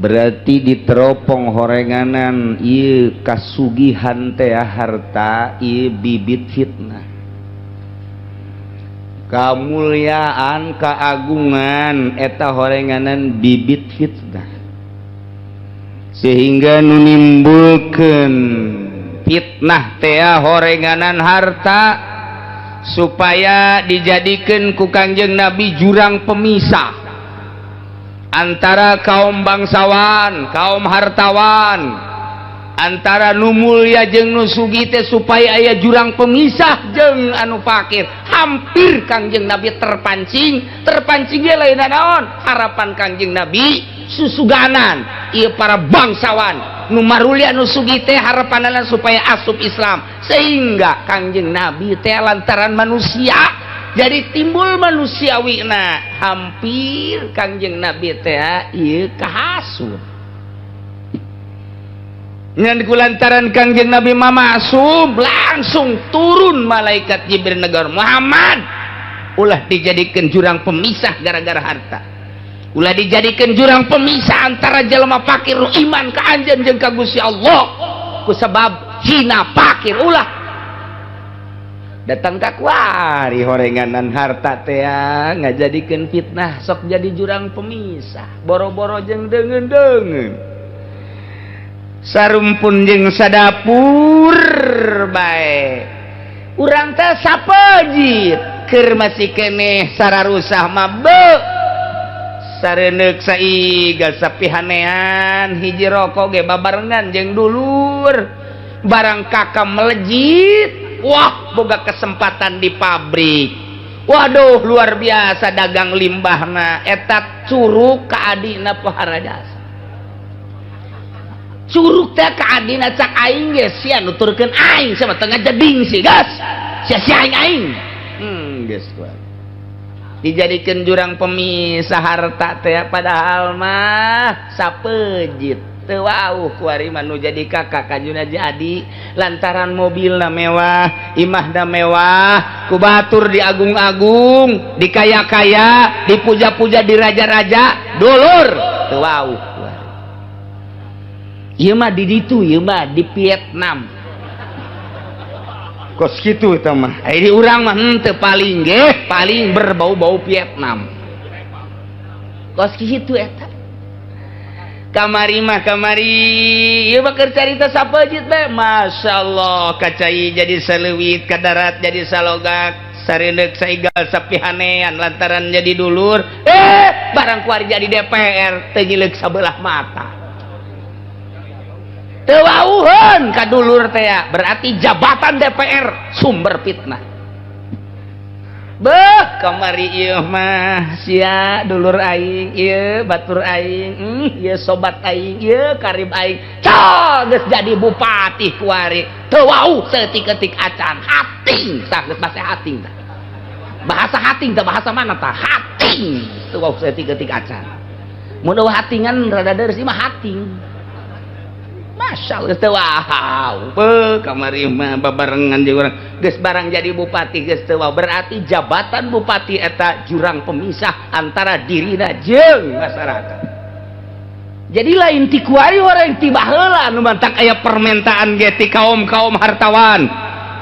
Berarti diteropong horenganan ieu kasugihan teh, harta ieu bibit fitnah. Kamuliaan, keagungan eta horenganan bibit fitnah, sehingga nu nimbulkeun fitnah teh horenganan harta, supaya dijadikan ku Kangjeng Nabi jurang pemisah antara kaum bangsawan, kaum hartawan, antara nu mulia jeung nu sugih teh, supaya aya jurang pemisah jeung anu fakir. Hampir Kangjeng Nabi terpancing. Terpancing ge lain naon, harapan Kangjeng Nabi susuganan ieu para bangsawan nu marulia, nu sugih teh, harapanana supaya asup Islam, sehingga Kangjeng Nabi teh lantaran manusia jadi timbul manusiawi. Nah, hampir Kangjeng Nabi teh ieu kahasut. Ngan lantaran Kangjeng Nabi mah maksum, langsung turun malaikat Jibril negor, "Muhammad, ulah dijadikan jurang pemisah gara-gara harta. Ulah dijadikan jurang pemisah antara jelema fakir nu iman ka anjeun jeung ka Gusti Allah ku sebab hina fakir. Ulah." Datang ka kuari horenganan harta teh ngajadikeun fitnah, sok jadi jurang pemisah, boro-boro jeung deungeun-deungeun, sarumpun jeung sadapur bae. Urang teh sapejit keur masih keneh sararusah mah, be sareneuk saiga sapihanean, hiji rokok ge babarengan jeung dulur. Barang kakak melejit, wah, boga kesempatan di pabrik, waduh, luar biasa dagang limbahna eta, curug ka adina pohara jasa, curug teh ka adina. Cak aing ge sia nuturkeun aing sama tengah jeding sih gas sia sia aing aing. Geus dijadikan jurang pemisah harta teh, padahal mah sapejit teu wauh. Kuari mah nu jadi kakak kajuna jadi lantaran mobilna mewah, imahna mewah, ku batur diagung-agung, dikaya-kaya, dipuja-puja, di raja-raja, dulur teu wauh. Ieu mah di ditu, ieu mah di Vietnam kos kitu eta mah. Ai di urang mah henteu, paling ge paling berbau-bau Vietnam kos kitu eta. Kamari mah, kamari ieu mah keur carita sapejit bae. Masyaallah, kacai jadi saleuwit, ka darat jadi salogak, sareundeuk saigal sapihanean lantaran jadi dulur. Eh, barang kuari jadi DPR teu nyileuk sabelah mata, teu wauheun ka dulur teh. Berarti jabatan DPR sumber fitnah. Beh, kamari ieu mah sia dulur aing ieu, batur aing, ieu sobat aing ieu, karib aing. Cok, geus jadi bupati kuari teu wau saeutik-eutik acan, hating tah. Geus bahasa hating tah, bahasa hating tah, bahasa mana tah? Hating teu wau saeutik-eutik acan. Mun eueuh hatingan rada deureuh mah hating. Masya Allah, teu wau. Beuh, kamari mah babarengan jeung urang geus barang jadi bupati geus teu wau. Berarti jabatan bupati eta jurang pemisah antara dirina jeung masyarakat. Jadi lain ti kuari, orang ti baheula nu mantak aya permintaan ge ti kaum-kaum hartawan,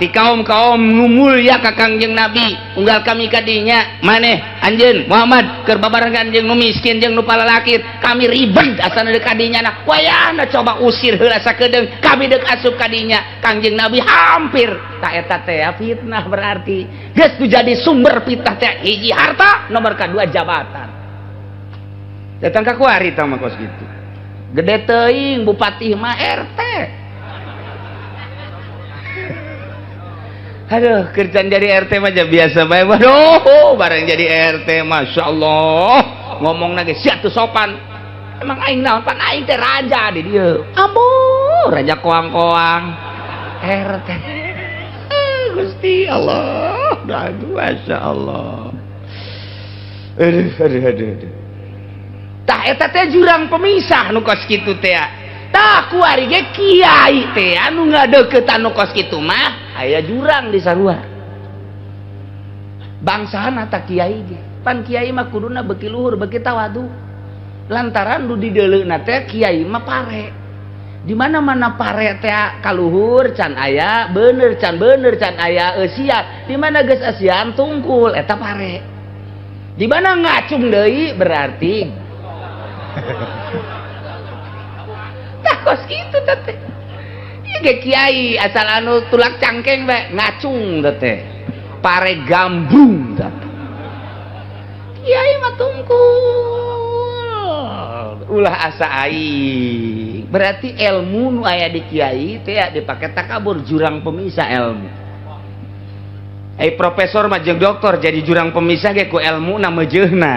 ti kaum-kaum nu mulya ka Kangjeng Nabi, "Unggal kami kadinya, maneh anjeun Muhammad keur babarengan jeung nu miskin jeung nu palalakir, kami ribet asana deuk kadinya. Nah, wayahna coba usir heula sakedeung, kami deuk asup kadinya." Kangjeng Nabi hampir tak eta teh fitnah. Berarti geus jadi sumber fitnah teh hiji harta, nomor kedua jabatan. Datang ka kuari tah mah kos kitu, gede teuing bupati mah RT. Aduh, kerjaan jadi RT mah biasa bae. Waduh, bareng jadi RT, Masya Allah, ngomong lagi sia tuh sopan. Emang aing naon? Pan aing teh raja di dieu. Ambo, raja koang-koang. RT. Gusti Allah. Aduh, Masya Allah. Aduh, aduh, aduh, aduh. Tah, eta teh jurang pemisah nu kos kitu teh. Tah, kuari ge kiai teh anu ngadeukeutan nu kos kitu mah aya jurang di sarua bangsana. Tak kiai ge pan kiai mah kuduna beuki luhur beuki tawadu. Lantaran nu dideuleuna teh kiai mah pare. Di mana-mana pare teh kaluhur can aya, bener can aya eusian. Di mana geus eusian tungkul eta pare. Di mana ngacung deui berarti tah kos kitu teh. Ieu ge kiai asal anu tulak cangkeng bae ngacung teh. Pare gambrung teh. Kiai mah tungkul. Ulah asa aing. Berarti ilmu nu aya di kiai teh dipake takabur jurang pemisah ilmu. Ai profesor mah jeung doktor jadi jurang pemisah ge ku ilmu na meujeuhna.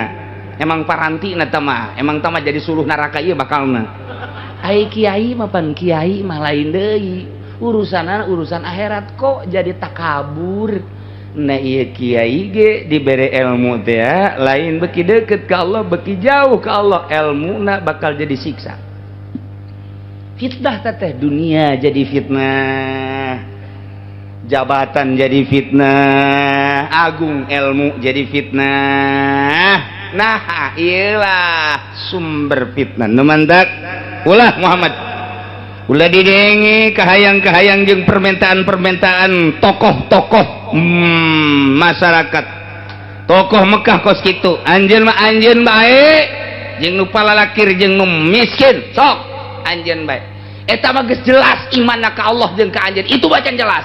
Emang paranti na teh mah, emang teh mah jadi suluh neraka ieu bakalna. Ai kiai mah pan kiai mah lain deui. Urusanna urusan akhirat kok jadi takabur. Nah iya kiai ge dibere ilmu teh lain beki deket ke Allah beki jauh ke Allah ilmuna bakal jadi siksa. Fitnah teh dunia jadi fitnah, jabatan jadi fitnah, agung ilmu jadi fitnah. Nah iyalah sumber fitnah. Nu mantak ulah Muhammad ulah didenge kahayang-kahayang jeung permintaan-permintaan tokoh-tokoh masyarakat tokoh Mekah kos kitu anjeun mah anjeun bae jeung nu palalakir jeung nu miskin sok anjeun bae eta mah geus jelas imanna ka Allah jeung ka anjeun itu bacan jelas.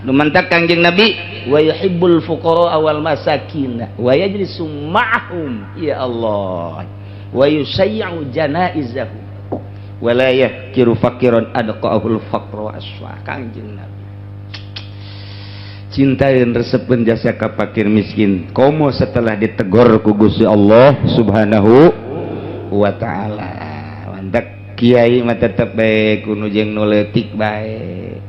Nu mantak Kangjeng Nabi wa yuhibbul fuqara wal masakin wa yajlisu ma'ahum ya Allah wa yusayyu janaizahum wala yahkiru faqiran adqahul faqra wa aswa. Kangjeng Nabi cintain resepeun jasa ka fakir miskin komo setelah ditegor ku Gusti Allah Subhanahu wa taala. Mantak kiai mah tetep bae kudu jeung nu leutik bae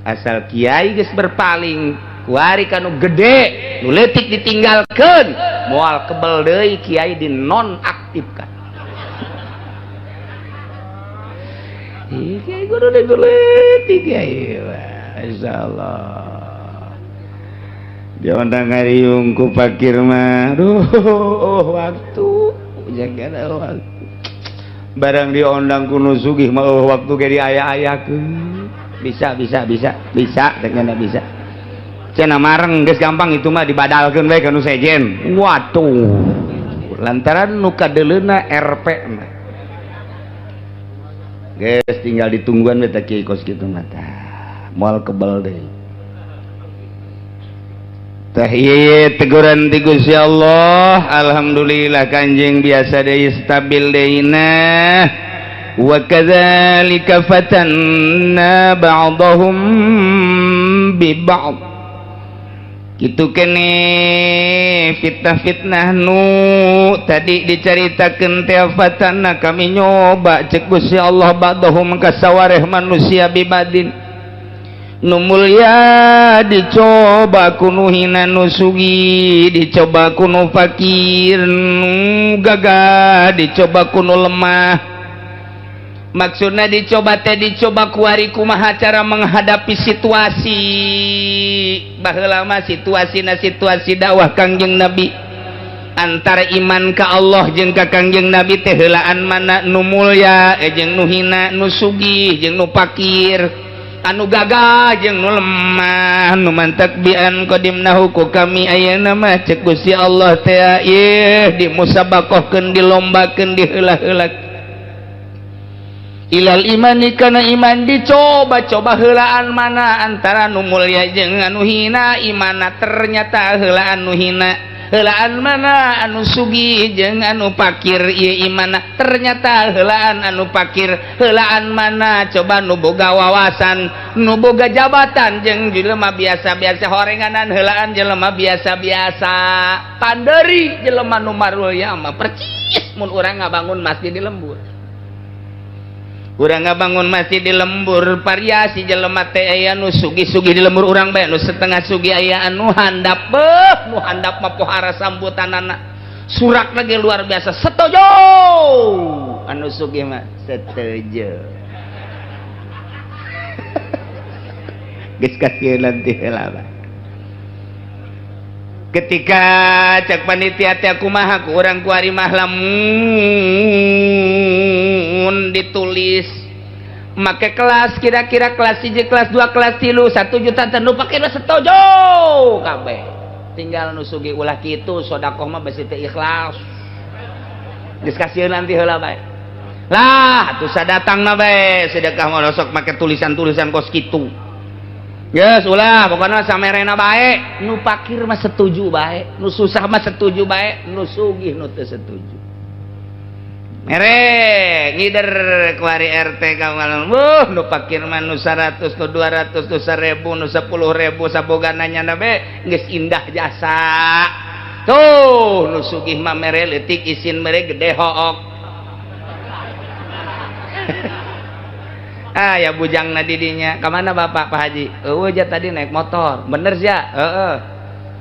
asal kiai geus berpaling kuari kanu gede nu leutik ditinggalkeun moal kebel deui kiai dinonaktifkan. Kiai guru leutik kiai insyaallah dia undang ngariung ku fakir mah aduh waktu jaga waktu barang diondang ku nu sugih mah waktu ge diaya-ayakeun bisa bisa bisa bisa dengan bisa cenah mareng geus gampang itu mah dibadalkeun bae ka nu sejen. Waduh lantaran nu kadeuleuna RP mah geus tinggal ditungguan we teh kiai kos kitu mah tah moal kebel deui. Tah ieu teguran ti Gusti Allah. Alhamdulillah kanjeng biasa deui stabil deui nah. Wa kadzalika fatanna ba'dahum bi ba'd. Kitu kene fitnah-fitnah nu tadi dicaritakeun teh fatanna kami nyoba cek Gusti Allah ba'dahum kasawareh manusia bibadin. Nu mulya dicoba ku nu hina nu sugih dicoba ku nu fakir nu gagah dicoba ku nu lemah. Maksudna dicoba teh dicoba kuari kumaha cara menghadapi situasi. Baheula mah situasina situasi dakwah Kangjeng Nabi antara iman ka Allah jeung ka Kangjeng Nabi teh heulaan mana nu mulya jeung nu hina nu sugih jeung nu fakir anu gagah jeung nu lemah. Nu mantak bian qadimnahu ku kami ayeuna mah cek Gusti Allah teh ieu dimusabaqahkeun dilombakeun diheula-heula ilal imani kana iman dicoba-coba heulaan mana antara nu mulya jeung anu hina imana ternyata heulaan nu hina heulaan mana anu sugih jeung anu fakir ieu imana ternyata heulaan anu fakir heulaan mana coba nu boga wawasan nu boga jabatan jeung jelema biasa-biasa horenganan heulaan jelema biasa-biasa panderi jelema nu marulya mah percis mun urang ngabangun masjid di lembur. Urang ngabangun masjid di lembur variasi jelema teh aya nu sugih-sugih di lembur urang bae nu setengah sugih aya anu handap beuh nu handap mah pohara sambutanana surak lagi luar biasa setuju anu sugih mah setuju geus kasieun teh heula. Ketika cek panitia teh, kumaha ku urang kuari mah lamun ditulis make kelas, kira-kira kelas 1, kelas 2, kelas 3, 1 juta teh, nu pake setuju kabeh. Tinggal nu sugih ulah kitu, sodakoh mah besi teu ikhlas, geus kasieun nanti heula bae lah atuh. Sadatang na bae sedekah mah sok make tulisan-tulisan kos kitu. Geus ulah, pokoknya samerena bae. Nu pakir mah setuju bae, nu susah mah setuju bae, nu sugih nu teu setuju. Mere ngider kuari RT kamal. Wuh, nu pakir mah nu 100, nu 200, nu 1000, nu 10.000, sabogana nyana be geus indah jasa. Tuh, nu sugih mah mere leutik, isin mere gede hook. Ah ya, bujang na didinya. Kemana bapak, Pak Haji? Eueuh ja, tadi naik motor. Bener sih ya? Heeh.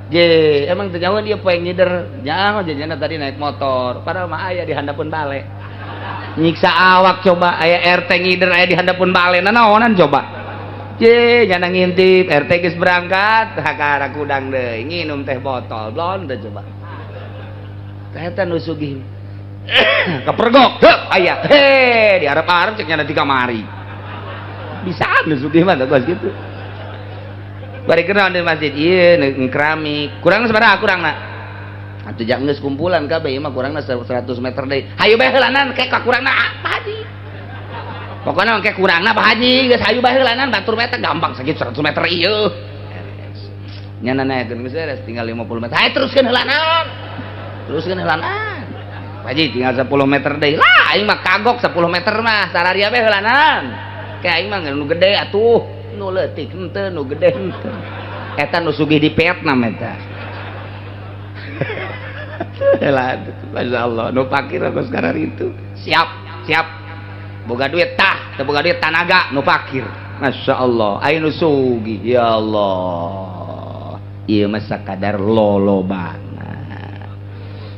Je, emang teu nyaho dia poe ngider. Nyaho jajana tadi naik motor. Padahal mah aya di handapeun bale. Nyiksa awak coba, aya RT ngider aya di handapeun bale. Nanaonan coba? Je, nyana ngintip, RT geus berangkat, hakara kudang deui, nginum teh botol, blon teh coba. Teh eta nu sugih. Kepergok, heuh aya. He, diharap-harap cek nyana di kamari. Bisa nu sugih mah kos gitu. Bari kenal di masjid ieu keramik. Kurang sabaraha kurangna? Atuh jak geus kumpulan kabeh ieu mah kurangna 100 meter deui. Hayu bae heulanan ke kurangna, Pak Haji. Pokoknya ke kurangna, Pak Haji, geus hayu bae heulanan, batur meter gampang sakitu 100 meter ieu. Nyana naekeun geus beres tinggal 50 meter. Hayu teruskeun heulanan. Teruskeun heulanan. Pak Haji tinggal 10 meter deui. Lah aing mah kagok 10 meter mah sararia bae heulanan. Kayak aing mah nu gede atuh, nu leutik henteu, nu gede henteu. Eta nu sugih di Vietnam eta. Lah, Masya Allah, nu pakir aku sekarang itu. Siap, siap. Boga duit tah, teu boga duit tanaga nu pakir. Masya Allah, ayo nu sugih, ya Allah. Ieu mah sakadar lolobana.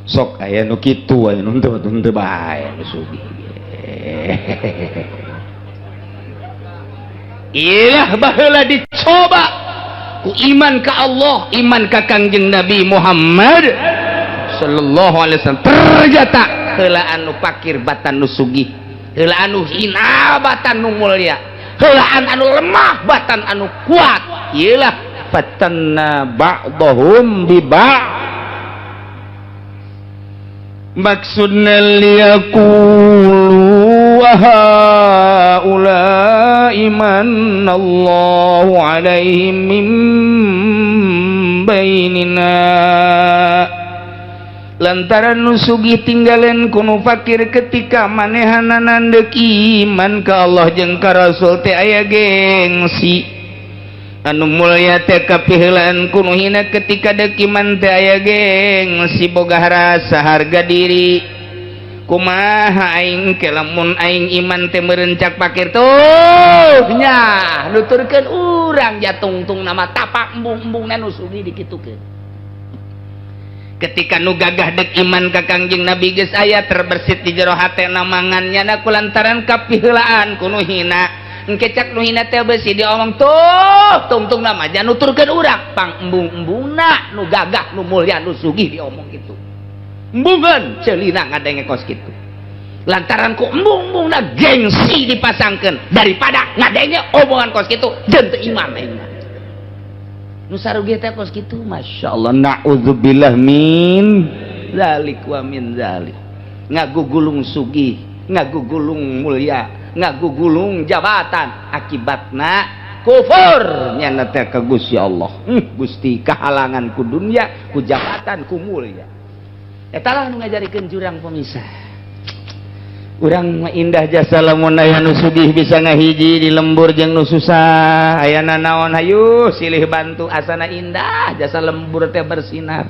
Sok aya nu kitu, aya nu henteu, henteu bae nu sugih. Ilah baheula dicoba ku iman ka Allah, iman ka Kangjeng Nabi Muhammad sallallahu alaihi wasallam. Ternyata heula anu pakir batan nu sugih, heula anu hina batan nu mulia, heulaan anu lemah batan anu kuat. Iyalah fatanna ba'dahum bi ba'd, maksudna liyaqulu haula'i manallahu alaihim min bainina, lantaran nu sugih tinggalen ku nu fakir ketika manehanana deuk iman ka Allah jeung ka Rasul teh aya gengsi. Anu mulia teh kapiheulaan ku nu hina ketika deuk iman teh aya gengsi, boga rasa harga diri. Kumaha aing ke lamun aing iman teh meureun cak pakir tuh nya nuturkeun urang jatungtung nama tapak embung-embung nu sugih dikitukeun. Ketika nu gagah dek iman ka Kangjeng Nabi geus aya terbersit di jero hatena mangan nyana kulantaran kapiheulaan ku nu hina. Engke cak nu hina teh beusi diomong tuh tungtung nama jangan nuturkeun urang pang embung-embungna nu gagah, nu mulia, nu sugih diomong gitu. Embungeun ceulina ngadenge kos kitu lantaran ku embung-embungna gengsi dipasangkeun daripada ngadenge omongan kos kitu jeung teu iman aing mah. Nu sarugi teh kos kitu, Masya Allah, na'udzubillah min zalik wa min zalik. Ngagugulung sugih, ngagugulung mulia, ngagugulung jabatan, akibatna kufur nyana teh ka Gusti Allah. Gusti kahalangan ku dunia, ku jabatan, ku mulia. Eta lah nu ngajarikeun jurang pemisah. Urang mah indah jasa lamun aya nu sugih bisa ngahiji di lembur jeung nu susah, aya nanaon hayu silih bantu, asana indah jasa lembur teh bersinar.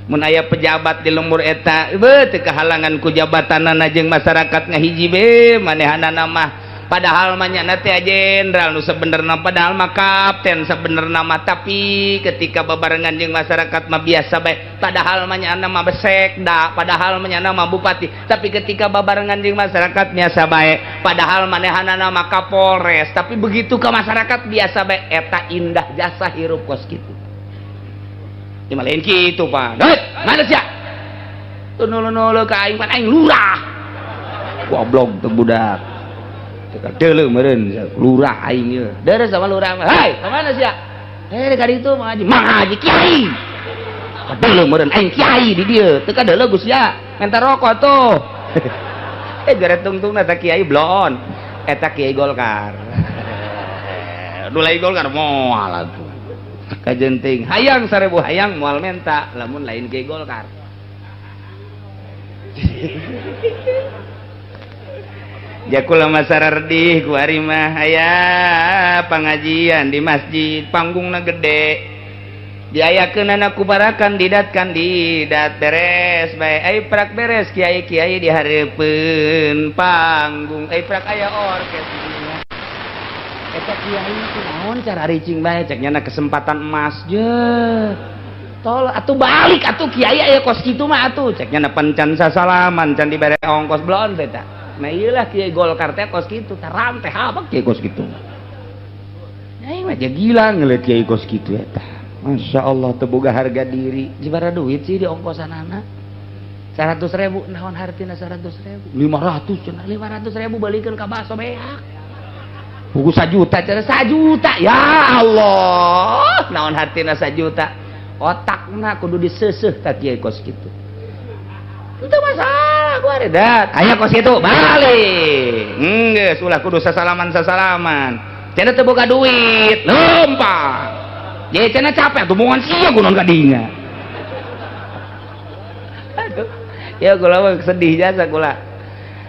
Mun aya pejabat di lembur eta beuh teu kahalangan ku jabatanana jeung masyarakat ngahiji be manehanana mah. Padahal mah nyana teh jenderal nu sebenerna, padahal mah kapten sebenerna mah, tapi ketika babarengan jeung masyarakat mah biasa bae. Padahal mah nyana mah sekda, padahal mah nyana mah bupati, tapi ketika babarengan jeung masyarakat biasa bae. Padahal manehanana mah kapolres, tapi begitu ke masyarakat biasa bae. Eta indah jasa hirup kos kitu. Ieu mah lain kitu, Pak. Hei, mana sia? Tuh nulu-nulu ka aing pan aing lurah. Goblok teu budak. Teu kadeuleu meureun lurah aing ieu. Deres sama lurah mah. Hei, ka mana sia? Eh, ka ditu Mang Haji. Mang Haji kiai. Kadeuleu meureun aing kiai di dieu. Teu kadeuleu Gus ya. Minta rokok tuh. Eh, jare tungtungna ta kiai blon. Eta kiai Golkar. Nu lain Golkar moal atuh. Kajenting hayang 1000 hayang moal menta lamun lain kiai Golkar. Jakula masarardih ku ari mah aya pangajian di masjid panggungna gede diayakeun ku para kandidat kandidat beres bae ai prak beres kiai-kiai di hareupeun panggung ai prak aya orkes eta kiai naon cara ricing bae cek nyana kesempatan emas je tol atuh balik atuh kiai aya kos kitu mah atuh cek nyana pencan sasalaman can dibere ongkos blon teh ta. Nah iyalah kiai Golkar teh kos kitu taram teh apa kiai kos kitu. Aing mah gila ngeliat kiai kos kitu eta. Masya Allah teu boga harga diri. Jibara duit sih di ongkosanana. 100.000 naon hartina 100.000. 500 cenah 500.000 balikeun ka baso beak. Buku 1 juta cenah 1 juta. Ya Allah, naon hartina 1 juta. Otakna kudu diseuseuh ta kiai kos kitu. Itu masalah gua redat. Aya kos kitu balik. Geus ulah kudu sasalaman-sasalaman. Cenah teu boga duit, lempang. Ye cenah capek atuh bongan sia kunaon ka dinya. Aduh. Ya kula mah sedih jasa kula.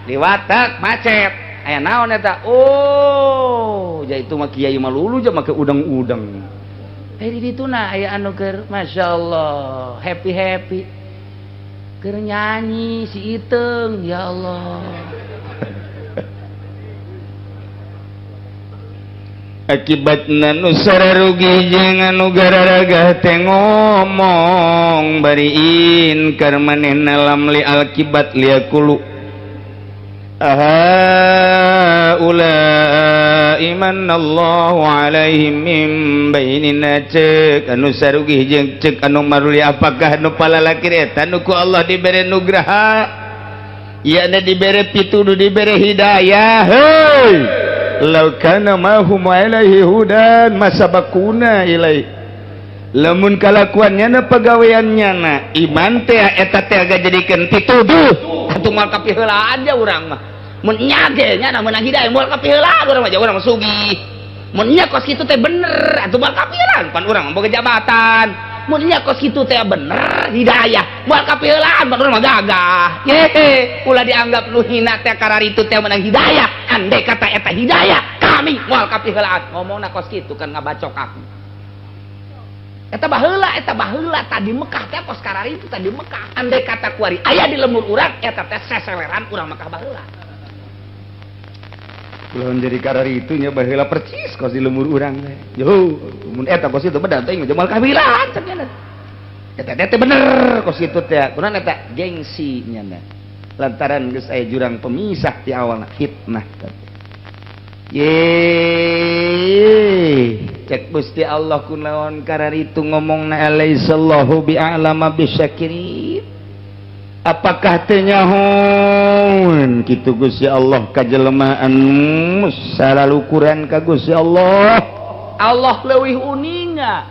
Diwatek macet. Aya naon eta? Oh, ja itu mah kiai mah lulu ja make udang-udang. Eh di ditu na aya anu keur masyaallah, happy-happy. Keur nyanyi si Iteung, ya Allah. Akibatna nu sararugi jeung anu gararagah teh ngomong bari inkar manehna lam li akibat liakulu aha ula imanallahu alaihim mim bainina cek anu sarugih jeung cek anu maruli apakah nu palalakir eta nu ku Allah dibere nugraha ieu na dibere pituduh dibere hidayah heuy law kana mahum alaihi hudan masabakuna ilai lamun kalakuannya na pagaweannya na iman teh eta teh agak jadikeun pituduh atuh moal kapiheulaan ja urang mah mun nya ge nya na meunang hidayah moal kapiheulaan urang mah ja urang mah sugih mun nya kos kitu teh bener atuh moal kapiheulaan pan urang mah boga jabatan mun nya kos kitu teh bener hidayah moal kapiheulaan pan urang mah gagah ye ulah dianggap nu hina teh kararitu teh meunang hidayah andai kata eta hidayah kami moal kapiheulaan ngomongna kos kitu kan ngabacok aku eta baheula tadi Mekah teh kos kararitu tadi Mekah andai kata kuari aya di lemur urang eta teh seseleran urang Mekah baheula ulah jadi kararitu nya baheula percis kos di lemur urang teh yo mun eta kos itu bener teh moal kapiheulaan cek nya eta teh bener kos kitu teh kunaon eta gengsi nya lantaran geus aya jurang pemisah ti awalna fitnah ye cek Gusti Allah kunaon kararitu ngomongna alaisallahu bi'alama bisyakirin apakah teu nyahoeun kitu Gusti Allah ka jelema anu salalukuran ka Gusti Allah Allah leuwih uninga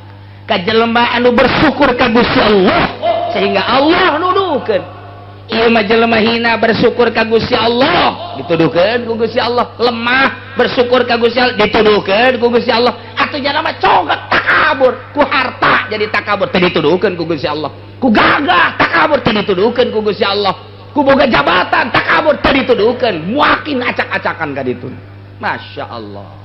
ka jelema anu bersyukur ka Gusti Allah sehingga Allah nuduhkeun ieu mah jelema hina bersyukur ka Gusti Allah dituduhkeun ku Gusti Allah lemah bersyukur ka Gusti Allah dituduhkeun ku Gusti Allah atuh jalma cogak takabur ku harta jadi takabur teh dituduhkeun ku Gusti Allah ku gagah takabur teh dituduhkeun ku Gusti Allah ku boga jabatan takabur teh dituduhkeun muakin acak-acakan ka ditu Masya Allah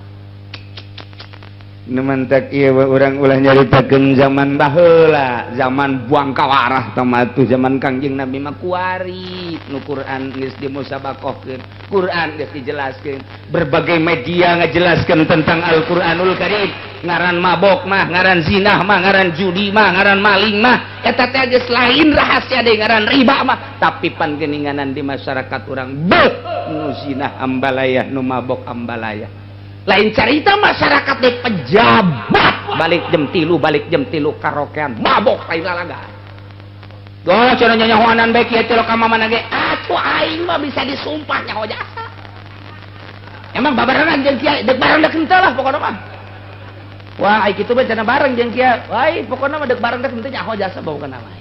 nu mantak ieu urang ulah nyaritakeun zaman baheula zaman buang kawarah tah zaman Kangjeng Nabi mah kuari nu Quran geus dimusabakohkeun Quran geus dijelaskeun berbagai media ngajelaskeun tentang Al-Qur'anul Karim ngaran mabok mah ngaran zinah mah ngaran judi mah ngaran maling mah eta teh geus lain rahasia deui ngaran riba mah tapi pan geuninganan di masyarakat urang beuh nu zinah ambalayah nu mabok ambalayah Lain carita masyarakat di pejabat balik jam 3, balik jam 3 karaokean mabok lain lalaga. Doh cenah nyanyahoanan bae kieu teh ka mamana ge. Atuh aing mah bisa disumpah nyaho jasa. Emang babarengan jeung kiai dek bareng dek henteu lah pokona mah. Wah, ai kitu bae cenah bareng jeung kiai. Wah, pokona mah dek bareng dek henteu nyaho jasa bawa kana mah.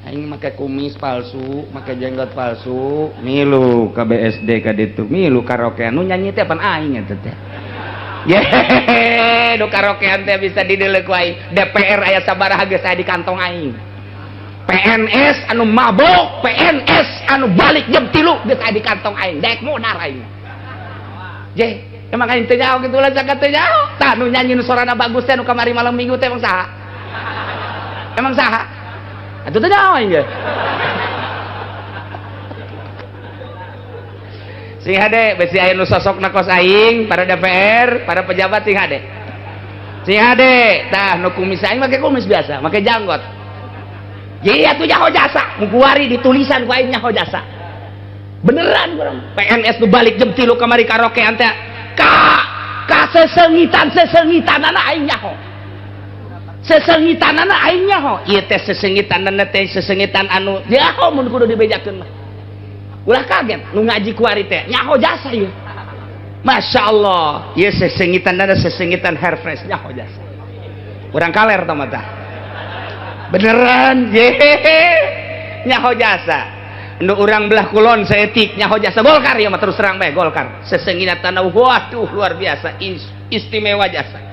Aing make kumis palsu, make jenggot palsu, milu ka BSD ka ditu, milu karaokean nu nyanyi teh pan aing eta teh. Ye, nu karaokean teh bisa dideuleu ku aing. DPR aya sabaraha geus aya di kantong aing. PNS anu mabok, PNS anu balik jam 3 geus aya di kantong aing. Daek modar aing. Je, emang aing teu nyaho kitu lah zakat teu nyaho. Tah nu nyanyi nu sorana bagus teh nu kamari malam minggu teh emang saha? Emang saha? Atuh teu nyaho aing ge. Sing hade besi aya nu sosokna kos aing, para DPR, para pejabat sing hade. Sing hade, tah nu kumis aing make kumis biasa, make janggot. Ye atuh nyaho jasa, mu kuari ditulisan ku aing nyaho jasa. Beneran urang PNS nu balik jam 3 kamari karaokean teh ka sesengitan-sesengitanana aing nyaho. Sesengitanana aing nyaho. Ieu teh sesengitanana teh sesengitan anu nyaho mun kudu dibejakeun mah. Ulah kaget nu ngaji kuari teh nyaho jasa ieu. Masya Allah, ieu sesengitanana sesengitan hair fresh nyaho jasa. Urang kaler tah mah tah. Beneran ye nyaho jasa. Nu urang belah kulon saetik nyaho jasa Golkar ieu mah terus terang bae Golkar. Sesengitanana waduh luar biasa istimewa jasa.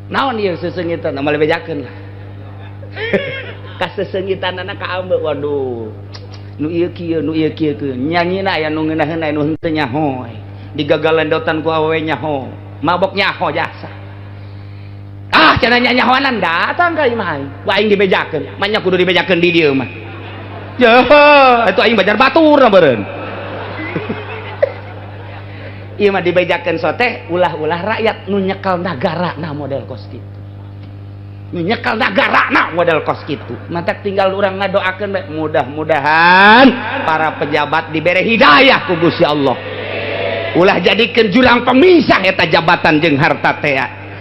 Naon ieu sesengitan moal bejakeun lah. Kasesengitanana ka ambeu waduh. Nu ieu kieu nu ieu kieu kieu nyanyina aya nu ngeunaheun aya nu henteu nyaho. Digagalendotan ku awewe nyaho, mabok nyaho jasa. Ah cenah nyanyahoanan datang ka imah aing. Wa aing dibejakeun, manya kudu dibejakeun di dieu mah. Yeuh, atuh aing bajar batur beureun. Ieu mah dibejakeun sote ulah-ulah rakyat nu nyekel nagara nah model kos kitu. Nu nyekel nagara nah model kos kitu. Matak tinggal urang ngadoakeun bae mudah-mudahan para pejabat dibere hidayah ku Gusti Allah. Ulah jadikeun jurang pemisah eta jabatan jeung harta teh.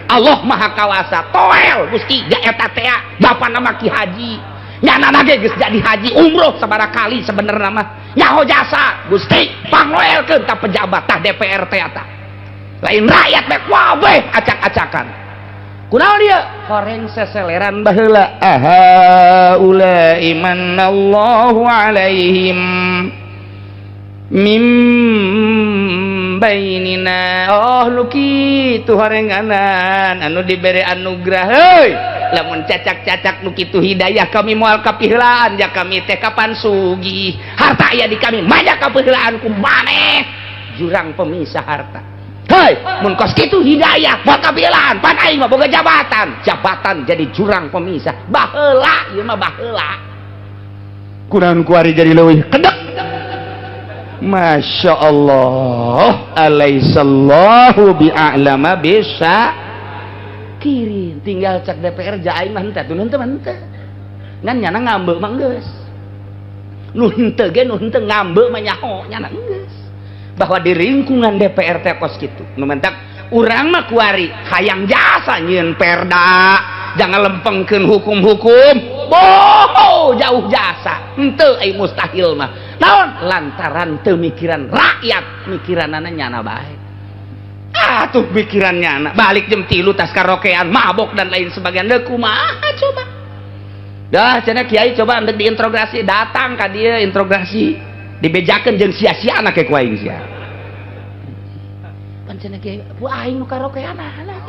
Allah Maha Kawasa toel Gusti ja eta teh bapana mah Ki Haji. Nyana ge geus jadi haji umroh sabaraha kali sebenarna mah nyaho jasa Gusti pangloelkeun ka pejabat tah DPR teh eta. Lain rakyat bae kabeh acak-acakan. Kunaon ieu? Horeng seseleran baheula. Aha ula imanallahu alaihim mim bainina. Oh nu kitu horenganan anu dibere anugerah heuy. Lamun cacak-cacak nu kitu hidayah kami moal kapiheulaan ja kami teh kapan sugih. Harta aya di kami maya kapiheulaan ku maneh jurang pemisah harta. Hei, mun kos kitu hidayah moal kapiheulaan pan aing mah boga jabatan. Jabatan jadi jurang pemisah. Baheula ieu mah baheula. Kunaon kuari jadi leuwih kedek. Masya Allah, alaisallahu bi'a'lama bisa kirin. Tinggal cak DPR ja aing mah henteu atuh henteu mah henteu. Ngan nyana ngambeu mah geus. Nu henteu ge nu henteu ngambeu mah nyaho nyana geus. Bahwa di lingkungan DPR teh kos kitu. Nu mentak urang mah kuari hayang jasa nyieun perda, jangan lempengkeun hukum-hukum. Boho jauh jasa. Henteu ai mustahil mah. Naon lantaran teu mikiran rakyat, mikiranana nyana bae. Ah tuh mikiran nyana, balik jam 3 tas karaokean, mabok dan lain sebagainya. Deuk kumaha coba? Dah cenah kiai coba ndek diinterogasi, datang ka dieu interogasi, dibejakeun jeung sia-sia anak ku aing sia. Pan cenah kiai, bu aing nu karaokean anak.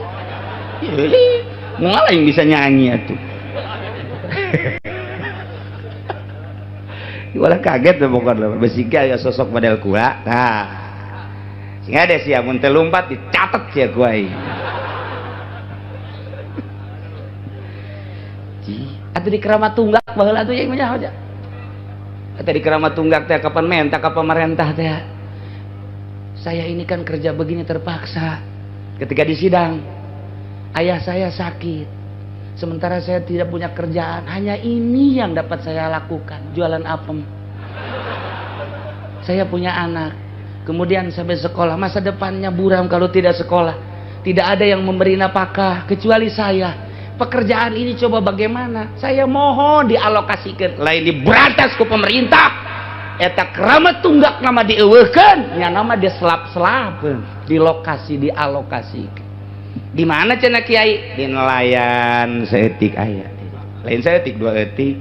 Moal aing bisa nyanyi atuh. Walah kaget tuh pokoknya besika ya sosok model kula. Nah, sehingga ada sih mun teu lumpat dicatet sia ku aing. Atuh di Keramat Tunggak baheula atuh jeung nyaho ja. Atuh di Keramat Tunggak teh kapan menta ka pamarentah teh. Saya ini kan kerja begini terpaksa. Ketika di sidang, ayah saya sakit. Sementara saya tidak punya kerjaan, hanya ini yang dapat saya lakukan, jualan apem. Saya punya anak. Kemudian sampai sekolah, masa depannya buram kalau tidak sekolah. Tidak ada yang memberi nafkah kecuali saya. Pekerjaan ini coba bagaimana? Saya mohon dialokasikan. Lain diberantas ku pemerintah. Eta Kramat Tunggak nama dieuweuhkeun, nya nama dia selap-selapeun di lokasi dialokasikan. Di mana cenah kiai? Di nelayan saeutik aya. Lain saeutik dua eutik.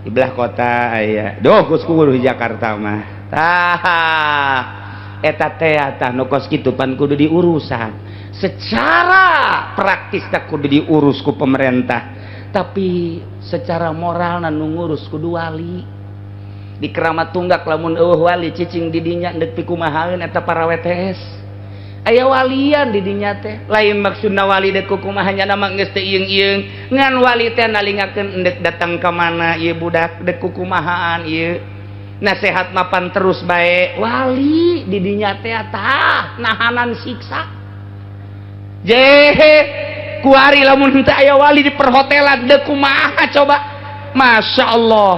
Di belah kota aya. Duh geus kudu di Jakarta mah. Tah eta teh tah nu kos kitu pan kudu diurusan. Secara praktis tak kudu diurus ku pemerintah, tapi secara moral nu ngurus kudu wali. Di Kramat Tunggak lamun eueuh wali cicing di dinya deuk pikumahaeun eta para WTS. Aya walian di dinya teh, lain maksudna wali deuk kumaha nya mah geus teu ieung-ieung, ngan wali teh nalingakeun endek datang ka mana ieu budak deuk kukumahaan ieu. Nasehat mapan terus bae wali di dinya teh tah nahanan siksa. Jehe kuari lamun henteu aya wali di perhotelan deuk kumaha coba. Masya Allah.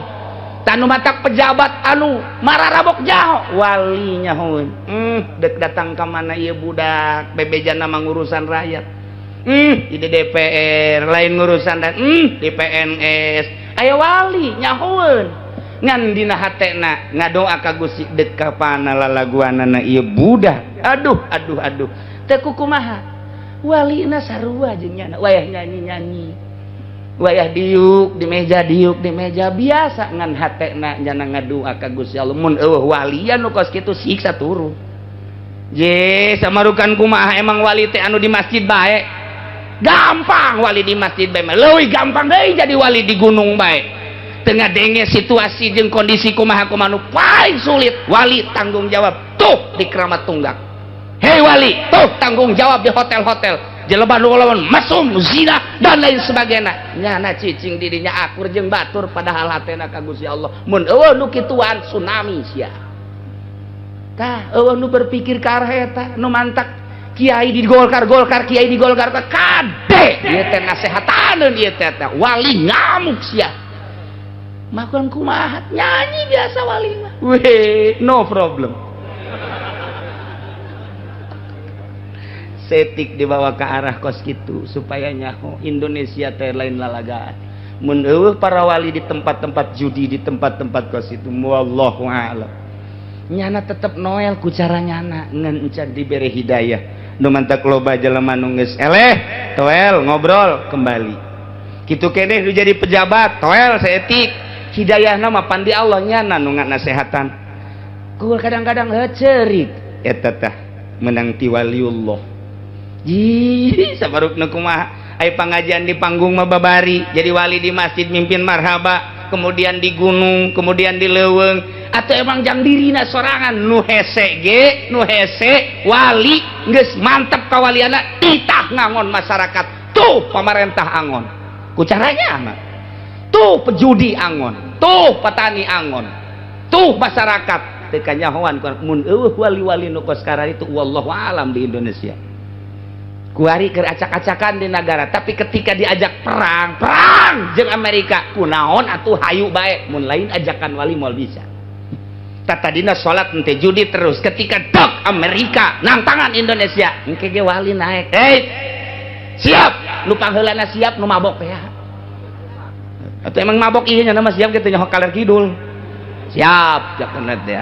Tanu matak pejabat anu mararabok jaho walinya hun. Dek datang ka mana ieu budak bebejana mah ngurusan rakyat. Di DPR lain ngurusan dan di PNS aya wali nyahoeun. Ngan dina hatena ngadoa ka Gusti dek kapana lalaguanana ieu budak. Aduh aduh aduh. Teu kukumaha? Walina sarua jeung nyana wayah nyanyi-nyanyi. Wayah diuk di meja diuk di meja biasa ngan hatena nyana ngadua ka Gusti Allah mun eueuh walian nu kos kitu siksa turun. Je samarukan kumaha emang wali teh anu di masjid bae. Gampang wali di masjid bae mah leuwih gampang deui jadi wali di gunung bae. Tengah denge situasi jeung kondisi kumaha kumaha nu paling sulit wali tanggung jawab tuh di Kramat Tunggak. Hei wali tuh tanggung jawab di hotel-hotel. Jelema nu lawan mesum zina dan lain sebagainya. Nyana cicing dirinya akur jeung batur padahal hatena ka Gusti Allah. Mun eueuh nu kituan tsunami sia. Tah eueuh nu berpikir ka arah eta nu mantak kiai di Golkar Golkar kiai di Golkar kade ieu teh nasehataneun ieu teh wali ngamuk sia. Makan kumaha nyanyi biasa wali mah. Weh, no problem. Setik dibawa ke arah kos gitu supaya nyaho Indonesia teh lain lalagaan. Mun eueuh para wali di tempat-tempat judi di tempat-tempat kos itu wallahu a'lam. Nyana tetep noel ku cara nyana ngan encan dibere hidayah. Nu mantak loba jelema nu geus eleh toel ngobrol kembali. Kitu keneh nu jadi pejabat toel seetik hidayahna mah pan di Allah nyana nu ngasehatan. Ku kadang-kadang heuceurik eta tah menang ti waliullah. Ih, sabarukna kumaha ai pangajian di panggung mah babari jadi wali di masjid mimpin marhaba kemudian di gunung kemudian di leuweung atau emang jang dirina sorangan nu hese ge nu hese wali geus mantep kawaliana titah ngangon masyarakat tuh pamarentah angon ku caranya mah tuh pejudi angon tuh petani angon tuh masyarakat teu kanyahoan mun eueuh wali-wali nu kos itu wallahu alam di Indonesia. Kuari keur acak-acakan di negara tapi ketika diajak perang perang jeung Amerika kunaon atuh hayu bae mun lain ajakan wali moal bisa. Tadina salat henteu judi terus ketika dok Amerika nangtangan Indonesia engke ge wali naek hey, siap nu pangheulana siap nu mabok teh atuh emang mabok ieu nya mah siap kitu nyaho kaler kidul siap jakeun teh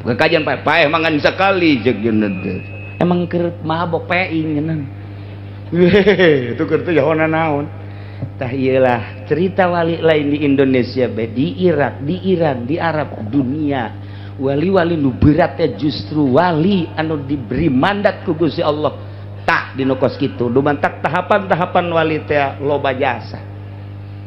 kekajian pae-pae mangan sekali jeung teh emang keur mabok peing nyeunang. Itu keur teh jahona naon. Tah ieulah cerita wali lain di Indonesia bae di Irak, di Iran, di Arab, dunia. Wali-wali nu berat teh justru wali anu diberi mandat ku Gusti Allah. Tah dinu kos kitu, dumantak tahapan-tahapan wali teh loba jasa.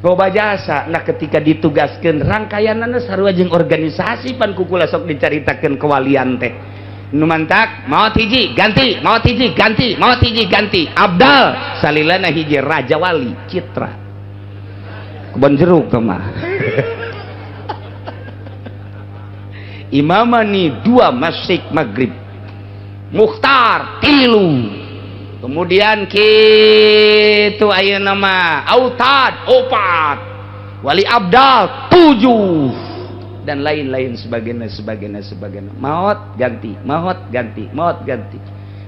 Loba jasa. Nah ketika ditugaskeun rangkaianana sarua jeung organisasi pan ku kula sok dicaritakeun kewalian teh. Nu mantak maot hiji ganti maot hiji ganti maot hiji ganti abdal salilana hiji raja wali citra kebon jeruk mah imamani dua masjid maghrib mukhtar tilu kemudian kitu ayeuna mah autad opat wali abdal 7. dan lain-lain sebagainya sebagainya sebagainya. Maot ganti, maot ganti, maot ganti.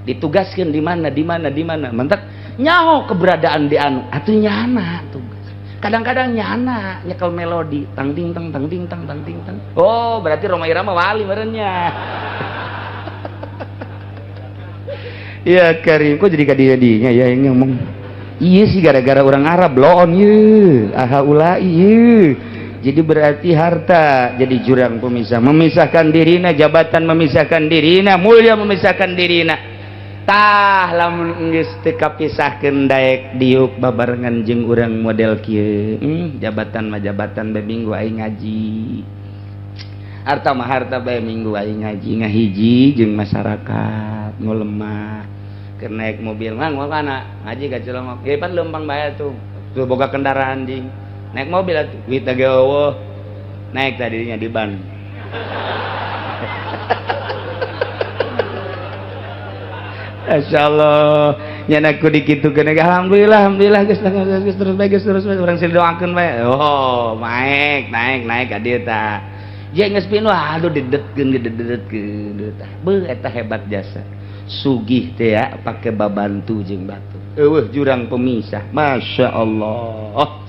Ditugaskan di mana, di mana, di mana. Mantak nyaho keberadaan di anu atuh nyana tugas. Kadang-kadang nyana nyekel melodi tang ting tang tang ting tang tang ting tang. Oh, berarti Rhoma Irama wali merenya. Ya Karim, kok jadi kadieu-dinya ya yang ngomong. Iya sih gara-gara orang Arab loon ye, aha ulai ye. Jadi berarti harta jadi jurang pemisah, memisahkan dirina, jabatan memisahkan dirina, mulia memisahkan dirina. Tah lamun geus teu kapisahkeun daek diuk babarengan jeung urang model kieu. Jabatan mah jabatan bae minggu aing ngaji. Harta mah harta bae minggu aing ngaji, ngahiji jeung masyarakat ngulemah. Keur naik mobil mah moal kana ngaji ka Cilongok. Ge pan leumpang bae tuh. Tuh boga kendaraan ding. Naik mobil atuh, duit ge eueuh. Naik tadinya di ban. Masya Allah, nyana ku dikitukeun ge alhamdulillah, alhamdulillah geus geus terus bae, geus terus bae urang sih doakeun bae. Oh, naik, naik, naik ka dieu tah. Jeung geus pinuh aduh didetkeun didedetkeun tah. Beuh eta hebat jasa. Sugih teh ya pake babantu jeung batu. Eueuh jurang pemisah. Masya Allah.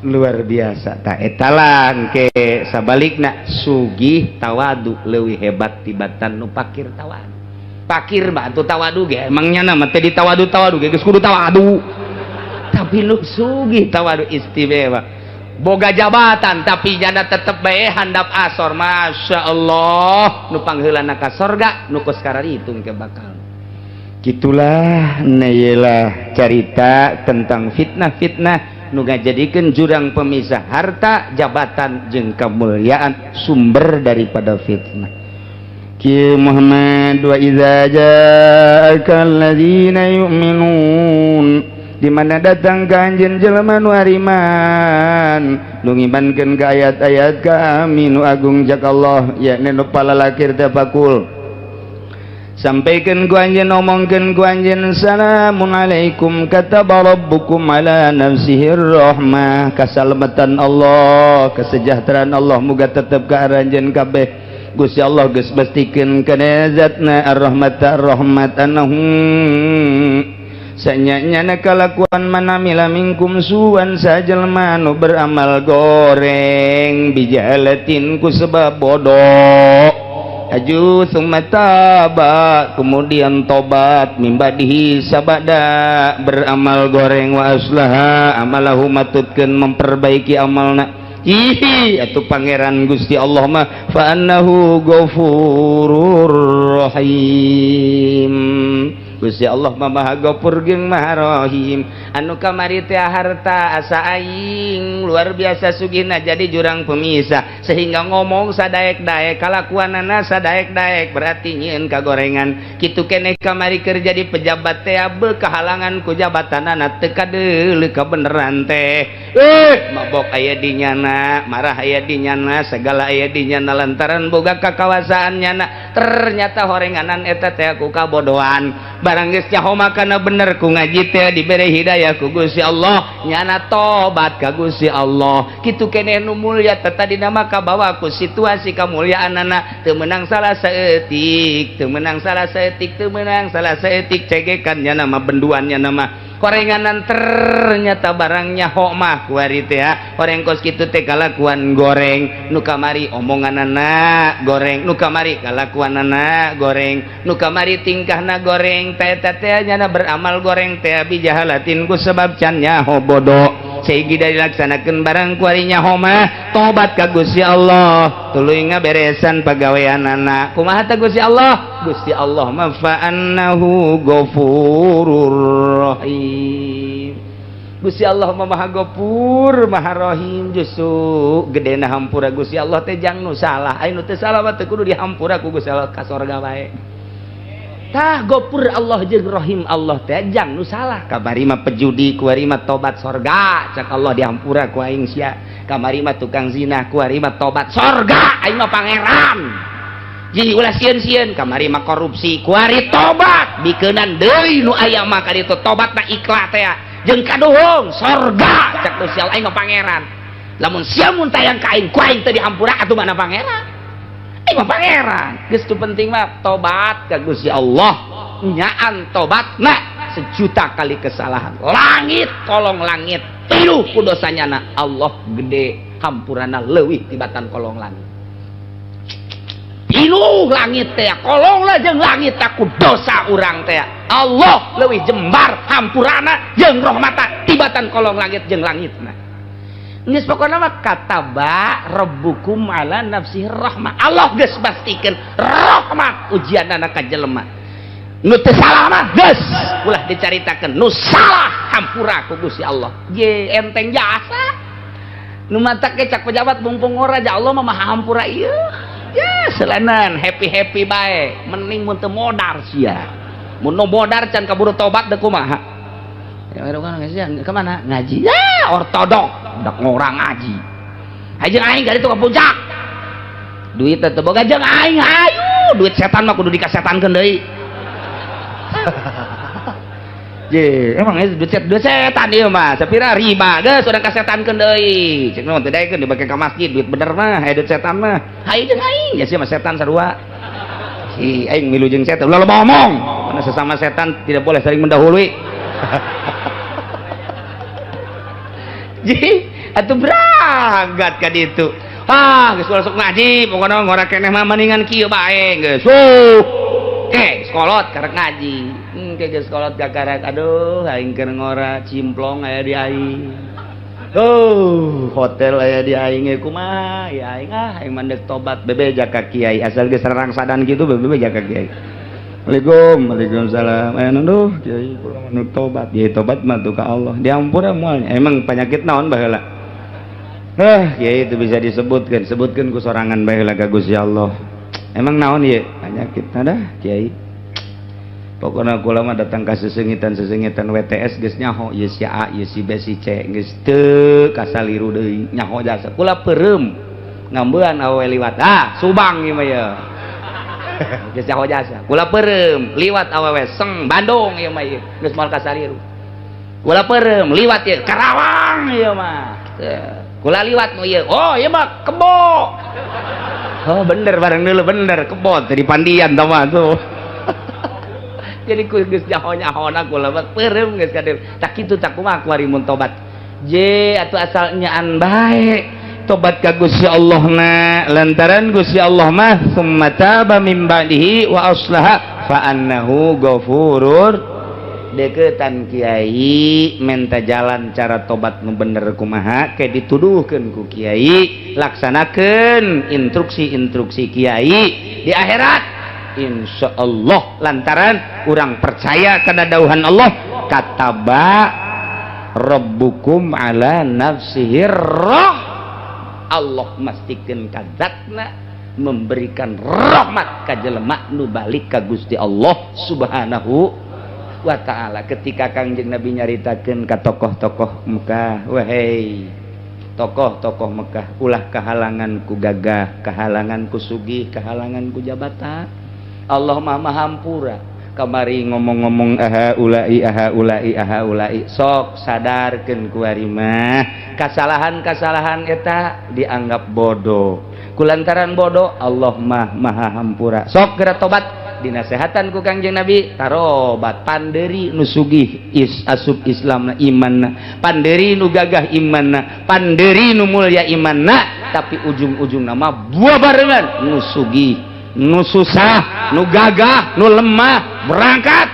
Luar biasa tah eta lah engke sabalikna sugih tawadu leuwih hebat tibatan nu pakir tawadu. Pakir mah atuh tawadu ge emang nyana mah teh ditawadu-tawadu ge geus kudu tawadu. Tapi nu sugih tawadu istimewa. Boga jabatan tapi janda tetep bae handap asor. Masya Allah, nu pangheulana ka sorga nu kos kararitung ke bakal. Gitulah neyelah carita tentang fitnah-fitnah nu ngajadikeun jurang pemisah harta, jabatan jeung kemuliaan, sumber daripada fitnah. Ki Muhammad wa idza ja'aka alladzina yu'minun, di mana datang ka anjeun jelema nu ariman nu ngimankeun ka ayat-ayat kami nu agung jak Allah, yakni nu palalakir teh pakul sampaikan ku anjeun, omongkeun ku anjeun salamun alaikum kataba rabbukum ala nafsihir rahmah, kasalamatan Allah, kesejahteraan Allah muga tetep ka aranjeun kabeh. Gusti Allah geus pastikeun kana zatna ar-rahmat ar-rahmat annahum sanyanya kalakuan manamila minkum suwan sajelma nu beramal goreng bijalatin ku sebab bodoh aju summa taba kemudian tobat mimbadihi sabada beramal goreng wa aslaha amalahu matutkeun memperbaiki amalna. Ih atuh pangeran Gusti Allah mah fa annahu ghafurur rahim. Gusti Allah mah Maha Ghafur jeung Maha Rahim. Anu kamari teh harta asa aing luar biasa sugihna jadi jurang pemisah sehingga ngomong sadaek-daek kalakuanana sadaek-daek berarti nyieun kagorengan. Kitu keneh kamari keur jadi pejabat teh beuh kahalangan ku jabatanana teu kadeuleu kabeneran teh. Mabok aya di nyana, marah aya di nyana, segala aya di nyana lantaran boga kakawasaan nyana. Ternyata horenganan eta teh ku kabodohan. Barang geus nyaho makana bener ku ngaji teh dibere hidayah ku Gusti Allah, nyana tobat ka Gusti Allah. Kitu keneh nu mulya teh tadina mah kabawa ku situasi kamuliaanana teu meunang salah saeutik, teu meunang salah saeutik, teu meunang salah saeutik cegekan nyana mah benduan nyana mah korenganan ternyata barang nyaho mah kuari teh horeng kos kitu teh kalakuan goreng nu kamari omonganana goreng nu kamari kalakuanana goreng nu kamari tingkahna goreng teh teh nyana beramal goreng teh bijahalatin ku sebab can nyaho bodoh sehingga dilaksanakeun barang kuari nyaho mah tobat ka Gusti Allah tuluy ngaberesan pagaweanana kumaha teh Gusti Allah. Gusti Allah mah fa annahu ghafurur rahim. Gusti Allah mah Maha Ghafur Maha Rahim, justru gedena hampura Gusti Allah teh jang nu salah, aya nu teu salah mah teu kudu dihampura ku Gusti Allah ka sorga bae. Tah Ghafur Allah jeung Rahim Allah teh jang nu salah, kamari mah pejudi kuari mah tobat sorga cak Allah dihampura ku aing sia, kamari mah tukang zina kuari mah tobat sorga aing mah pangeran. Jadi ulah sieun-sieun kamari mah korupsi kuari tobat bikeunan deui nu aya mah ka ditu tobatna ikhlas teh jeung kaduhung sorga cak Gusti Allah aing mah pangeran. Lamun sia mun tayang ka aing, ku aing teu dihampura atuh mana pangeran. Aing mah pangeran. Geus tu penting mah tobat ka Gusti Allah. Nyaan tobatna sejuta kali kesalahan. Langit kolong langit pinuh ku dosanya na Allah gede hampurana leuwih tibatan kolong langit. Pinuh langit teh kolong lah jeung langit ku dosa urang teh. Allah leuwih jembar hampurana jeung rahmata tibatan kolong langit jeung langitna. Geus pokona mah kataba rabbukum ala nafsihi rahmah. Allah geus pastikeun rahmat ujianana ka jelema. Nu teu salah mah geus ulah dicaritakeun, nu salah hampura ku Gusti Allah. Ye enteng jasa. Nu matak ge cak pejabat mumpung ora ja Allah mah maha hampura ieu. Ya selanan happy-happy bae, mending mun teu modar sia. Mun nu modar can kaburu tobat deuk kumaha. Ya ka mana ngaji? Ya ortodok, dak ngora ngaji. Hajeung aing ka ditu ka puncak. Duit teh teu boga jeung aing hayu, duit setan mah kudu dikasetankeun deui. Ye, emang duit setan ieu mah, sapira riba geus urang kasetankeun deui. Cek naon teu daekeun dibake ka masjid duit bener mah, aya duit setan mah. Hayu jeung aing, ya sia mah setan sarua. Si aing milu jeung setan, ulah loba omong. Karena sesama setan tidak boleh saling mendahului. Ji, atuh berangkat ka ditu. Ah, geus ulah sok ngaji, pokona ngora keneh mah mendingan kieu bae geus. Oke, sekolot karek ngaji. Ke geus sekolot kakarek aduh aing keur ngora cimplong aya di aing. Hotel aya di aing ge kumaha? Ya aing ah aing mandek tobat bebeja ka kiai asal geus rangsadan kitu bebeja ka kiai. Assalamualaikum, waalaikumsalam. Aya nuduh kiai kula mah nu tobat. Kiai tobat mah tuh ka Allah. Diampura moal. Emang penyakit naon baheula? Kiai itu bisa disebutkeun, sebutkeun ku sorangan baheula ka Gusti Allah. Emang naon ieu? Penyakit ada kiai. Pokona kula mah datang ka sesengitan-sesengitan WTS geus nyaho ieu si A, ieu si B, si C geus teu kasaliru deui nyaho jasa. Kula peureum ngambean awewe liwat. Ah, Subang ieu mah ye. Geus nyaho jasa. Kula peureum liwat awewe seng Bandung ieu mah ieu geus moal kasaliru. Kula peureum liwat ieu Karawang ieu mah. Kula liwat nu ieu. Oh, ieu mah kebo. Oh, bener bareng dulu bener kebo tadi pandian tah mah tuh. Jadi ku geus nyaho-nyahona kula mah peureum geus kadir. Tak kitu tak kumaha kuari mun tobat. Je atuh asal nyaan bae. Tobat ka Gusti Allah na lantaran Gusti Allah mah summa taba min ba'dihi wa aslaha fa annahu ghafurur. Deketan kiai menta jalan cara tobat nu bener kumaha ke dituduhkeun ku kiai laksanakeun instruksi-instruksi kiai di akhirat insyaallah lantaran urang percaya kana dauhan Allah kataba rabbukum ala nafsihi roh. Allah mastikeun ka zatna memberikan rahmat ka jelema nu balik ka Gusti Allah Subhanahu wa ta'ala. Ketika Kangjeng Nabi nyaritakeun ka tokoh-tokoh Mekah, wahai tokoh-tokoh Mekah, ulah kahalangan ku gagah, kahalangan ku sugih, kahalangan ku jabatan. Allah mah maha hampura. Kamari ngomong-ngomong aha ulai aha ulai aha ulai, sok sadarkeun ku ari mah kasalahan-kasalahan eta dianggap bodoh. Kulantaran bodoh Allah mah maha hampura. Sok geura tobat dinasehatan ku Kangjeng Nabi tarobat panderi nu sugih is asup Islamna imanna, panderi nu gagah imanna, panderi nu mulya imanna, tapi ujung-ujungna mah buah barengan nu sugih, nu susah, nu gagah, nu lemah berangkat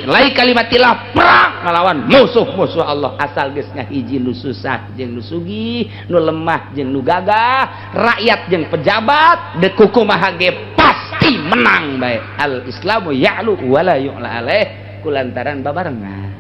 lai kalimatillah perang ngalawan musuh-musuh Allah asal geus ngahiji nu susah jeung nu sugih, nu lemah jeung nu gagah, rakyat jeung pejabat deuk kumaha ge pasti menang bae. Al Islamu ya'lu wala yu'la alaih kulantaran babarengan.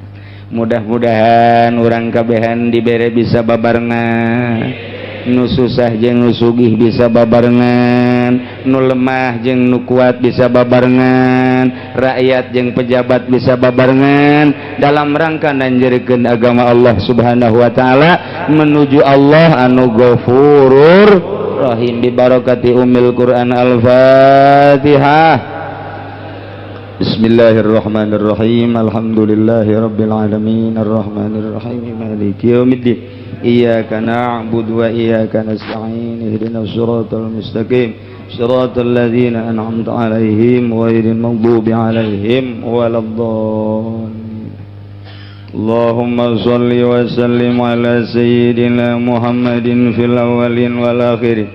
Mudah-mudahan urang kabehan dibere bisa babarengan. Nu susah jeung nu sugih bisa babarengan, nu lemah jeung nu kuat bisa babarengan, rakyat jeung pejabat bisa babarengan dalam rangka nanjerkeun agama Allah Subhanahu wa taala menuju Allah anu Ghafurur Rahim. Bi barakati Ummil Quran. Al-Fatihah. Bismillahirrahmanirrahim. Alhamdulillahi rabbil alamin arrahmanirrahim maliki yaumiddin. Iyyaka na'budu wa iyyaka nasta'in. Ihdinas siratal mustaqim. Siratal ladzina an'amta 'alaihim ghairil maghdubi 'alaihim waladdallin. اللهم صل وسلم على سيدنا محمد في الأولين والآخرين.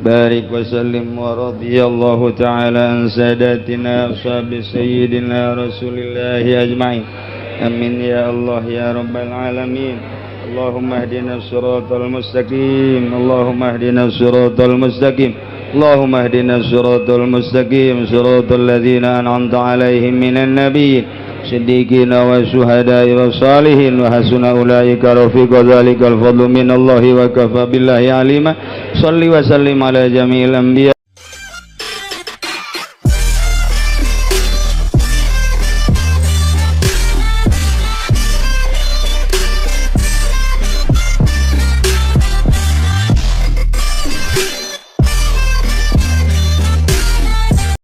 بارك وسلم ورضي الله تعالى عن ساداتنا أصحاب سيدنا رسول الله أجمعين. آمين يا الله يا رب العالمين. اللهم اهدنا الصراط المستقيم. اللهم اهدنا الصراط المستقيم. اللهم اهدنا الصراط المستقيم، صراط الذين أنعمت عليهم من النبيين، صديقين والشهداء والصالحين، وحسن أولئك رفيقا. ذلك الفضل من الله وكفى بالله عليما. صل وسلم على جميع الأنبياء.